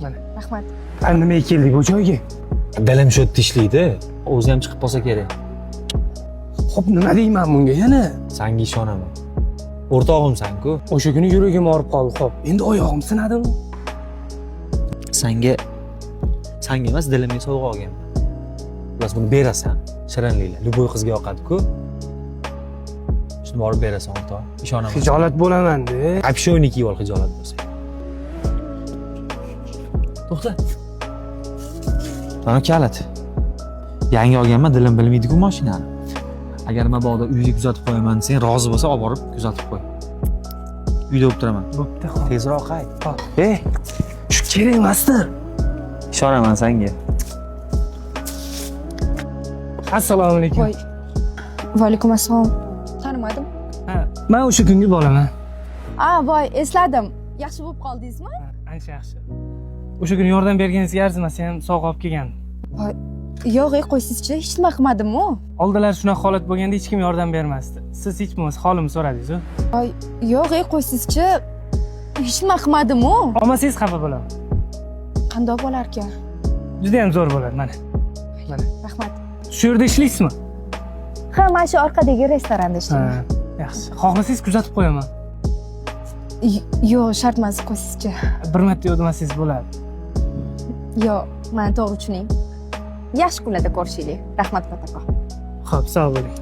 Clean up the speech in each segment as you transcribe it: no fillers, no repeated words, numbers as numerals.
Mana. Rahmat. Nimaga keldik bu joyga? Dalam shu yerda ishlaydi. O'zi ham chiqib qolsa kerak. Xo'p, nima deyman bunga yana? Sanga ishonaman. O'rtog'imsan-ku. O'sha kuni yuragim og'rib qoldi, xo'p. Endi oyog'im sinadimi? Sanga emas, dilimga sovg'a olganman. Xullas buni berasan, shirinliklar. Любой qizga yoqadi-ku. Shuni borib berasan, o'rtoq. Ishonaman. Xijolat bo'laman-da. Apshoni kiyib ol xijolat bo'lsang. To'xta. Mana kalit. Yangi olganman, dilim bilmaydi-ku mashinani. Agar mabodo uyga kuzatib qo'yaman desang, rozi bo'lsa olib borib kuzatib qo'y. Uyda bo'lib turaman. Bo'pti, xo'p. Tezroq qayt. Xo'p. Shu kerak emasdir. Ishonaman senga. Assalomu alaykum. Voy. Va alaykum assalom. Tanimadim. Ha, men o'sha kungi bolaman. A, voy, esladim. Yaxshi bo'lib qoldingizmi? Ancha yaxshi. O'sha kuni yordam berganingizga arzimasa ham sovg'a olib kelgandim. Voy, yo'q, qo'ysizchi, hech nima qilmadim-u. Oldinlar shunaqa holat bo'lganda hech kim yordam bermasdi. Siz hech bo'lmasa holimni so'radingiz-ku. Voy, yo'q, qo'ysizchi, hech nima qilmadim-u. Olmasangiz xafa bo'laman. Qandoq bo'larkan? Juda ham zo'r bo'ladi, mana. Mana. Rahmat. Shu yerda ishlaysizmi? Ha, mana shu orqadagi restoranda ishlayman. Ha, yaxshi. Xohlasangiz kuzatib qo'yaman. Yo'q, shart emas, qo'ysizchi. Bir marta yo'q demasangiz bo'ladi. Yo'q, mani to'g'ri tushuning. Yaxshi kunlarda ko'rishaylik. Rahmat kattakon. Xo'p, sog' bo'ling.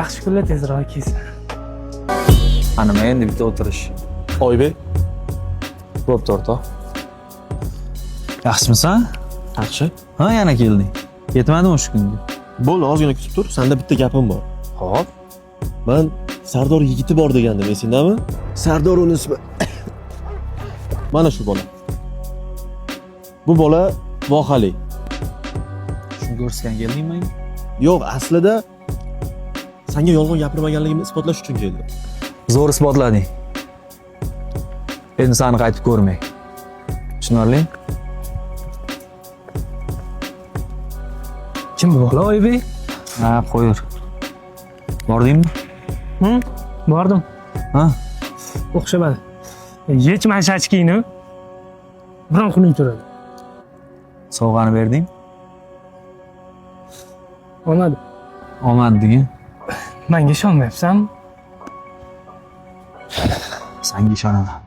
Yaxshi kunlar tezroq kelsin. Ana nima endi bitta o'tirish. Oybek, Bo'pti o'rtoq. Yaxshimisan? yaxshi. Ha, yana kelding. Yetmadimi o'sha kunga? Bo'ldi, ozgina kutib tur, senda bitta gapim bor. Xo'p. Man Sardor yigiti bor degandim, esingdami? Sardor uni ismi. Mana shu bola. Bu bola vohali. Shuni ko'rsatgan keldingmi menga? Yo'q, aslida senga yolg'on gapirmaganligimni isbotlash uchun keldim. Zo'r isbotlading. Endi seni qaytib ko'rmay. Tushunarli? Kim bu bola, Oybek? Ha, qo'yur. Bordingmi? Hı? Bordim. Ha? O'xshamadi. Yech mana shu ochkingni. Biron xunuk turadi. Sovg'ani berding? Olmadi. Olmadi degin. Menga ishonmayapsanmi? Senga ishonaman.